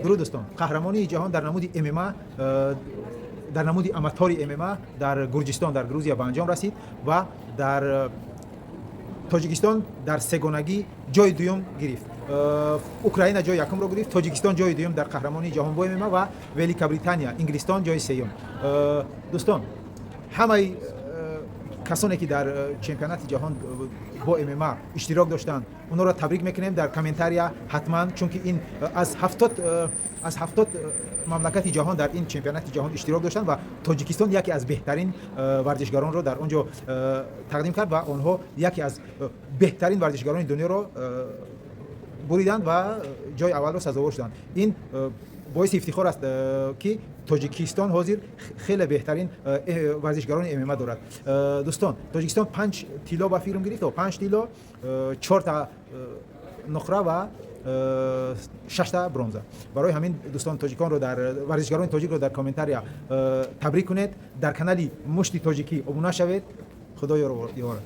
Дуруд, дӯстон! Қаҳрамонии ҷаҳон дар намуди ММА, дар намуди аматори ММА дар Гурҷистон, дар Грузия ба анҷом расид ва дар Тоҷикистон дар сегонагӣ ҷои дуюм гирифт. Украина ҷои якумро гирифт, Тоҷикистон ҷои дуюм дар қаҳрамонии ҷаҳон бо ММА ва Великобритания, Инглистон ҷои сеюм. Дӯстон, ҳамаи касоне, ки дар чемпионати ҷаҳон бо ММА иштирок доштанд, онҳоро табрик мекунем дар комментария ҳатман, чунки ин аз 70 мамлакати ҷаҳон дар ин чемпионати ҷаҳон иштирок доштанд ва Тоҷикистон яке аз беҳтарин варзишгаронро дар он ҷо тақдим кард ва онҳо яке аз беҳтарин варзишгарони дунёро буриданд ва ҷои аввалро сазовор шуданд. Ин боиси ифтихор аст, ки Тоҷикистон ҳозир хеле беҳтарин варзишгарони ММА дорад. Дӯстон, Тоҷикистон панҷ тилло ба фирм гирифт, панҷ тилло, чорта нуқра ва шашта бронза. Барои ҳамин, дӯстон, тоҷиконро дар варзишгарони тоҷикро дар комментария табрик кунед, дар канали Мушти Тоҷикӣ обуна шавед. Худо ёвар.